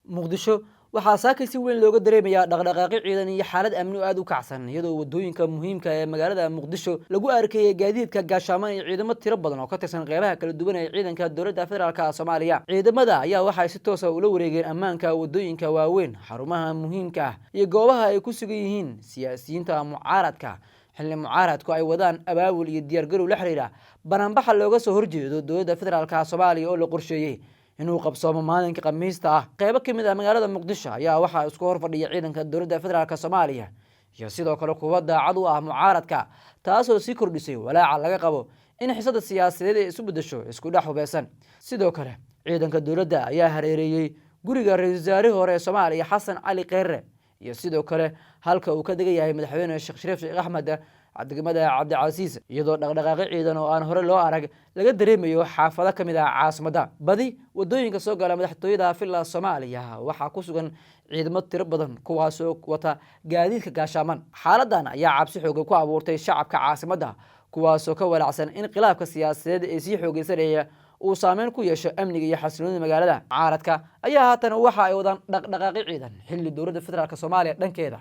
Muqdisho waxaa saakay si weyn looga dareemayaa dhaqdhaqaaqyo ciidan iyo xaalad amni oo aada u kacsan, iyadoo wadooyinka muhiimka ee magaalada Muqdisho lagu arkayay gaadiidka gaashaaman iyo ciidamo tiro badan oo ka tirsan qeybaha kala duwan ee ciidanka dowladda federaalka Soomaaliya. Ciidamada ayaa waxay si toosa ula wareegeen ammaanka wadooyinka waaweyn, xarumaha muhiimka ah iyo goobaha ay ku sugan yihiin siyaasiyiinta mucaaradka, xilli mucaaradku ay wadaan abaabul iyo diyaargarow la xiriira banaanbaxa looga soo horjeedo dowladda federaalka Soomaaliya oo la qorsheeyey inuu qabsoomo maalinka Khamiista ah. Qeybo ka mid ah magaalada Muqdisho ayaa waxaa isku hor fadhiya ciidanka dowladda federaalk Soomaaliya iyo sidoo kale kuwa daacad u ah mucaaradka, taasoo sii kordhisay walaaca laga qabo in xisada siyaasadeed ay isu beddesho isku dhex hubeysan. Sidoo kale ciidanka dowladda ayaa hareereeyey guriga ra-iisul wasaarihii hore ee Soomaaliya Xasan Cali Kheyre iyo sidoo kale halka uu ka degan yahay madaxweyne Sheekh Shariif Sheekh Axmed, degmada Cabdicasiis, iyadoo dhaqdhaqaaqyo ciidan oo aan hore loo arag laga dareemayo xaafado ka mid ah caasimadda. Badi wadooyinka soo gala madaxtooyada Villa Soomaaliya waxaa ku sugan ciidamo tiro badan, kuwaasoo wata gaadiidka gaashaaman. Xaaladan ayaa cabsi xooga ku abuurtay shacabka caasimadda, kuwaasoo ka walaacsan in khilaafka siyaasadeed ee sii xoogeysanaya uu saameyn ku yeesho amniga iyo xasiloonida magaalada. Mucaaradka ayaa haatan waxa ay wadaan dhaqdhaqaaqyo ciidan, xilli dowladda federaalk Soomaaliya dhankeeda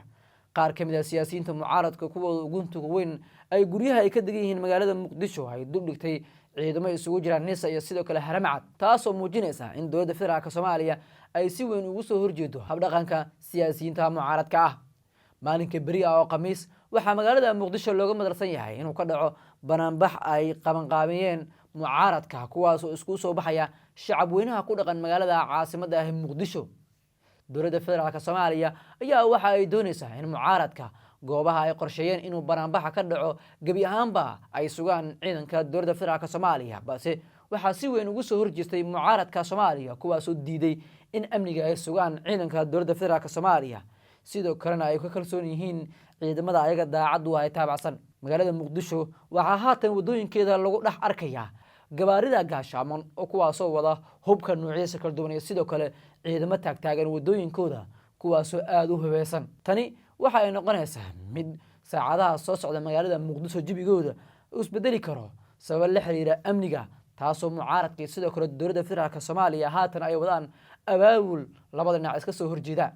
qaar ka mid ah siyaasiyiinta mucaaradka kuwooda uguntuga weyn ay guryaha ay ka degan yihiin magaalada Muqdisho ay duldhigtay ciidamo isugu jiraan NISA iyo sidoo kale Haramcad, taasoo muujinaysa in dowladda federaalk Soomaaliya ay si weyn ugu soo horjeedo habdhaqanka siyaasiyiinta mucaaradka ah. Maalinka beri ah oo Khamiis waxaa magaalada Muqdisho looga madarsan yahay inuu ka dhaco banaanbax ay qabanqaabiyeen mucaaradka, kuwaasoo isku soo baxaya shacab weynaha ku dhaqan magaalada caasimadda ah Muqdisho. Dowladda federaalk Soomaaliya ayaa waxa ay doonaysaa in mucaaradka goobaha ay qorsheeyeen inuu banaanbaxa ka dhaco gebi ahaanba ay sugaan ciidanka dowladda federaalk Soomaaliya, balse waxaa si weyn ugu soo horjeestay mucaaradka Soomaaliya, kuwaasoo diiday in amniga ay sugaan ciidanka dowladda federaalk Soomaaliya, sidoo kalena ay ka kalsoon yihiin ciidamada ayaga daacaddu ay taabacsan. Magaalada Muqdisho waxaa haatan waddooyinkeeda lagu dhex arkayaa gabaarida gaashaaman oo kuwaasoo wada hubka noocyadiisa kala duwan iyo sidoo kale ciidamo taagtaagan waddooyinkooda, kuwaasoo aada u hubeysan. Tani waxa ay noqonaysaa mid saacadaha soo socda magaalada Muqdisho jibigooda isbedeli karo sabab la xiriira amniga, taasoo mucaaradka iyo sidoo kale dowladda federaalk Soomaaliya haatan ay wadaan abaabul labada dhinac iska soo horjeeda.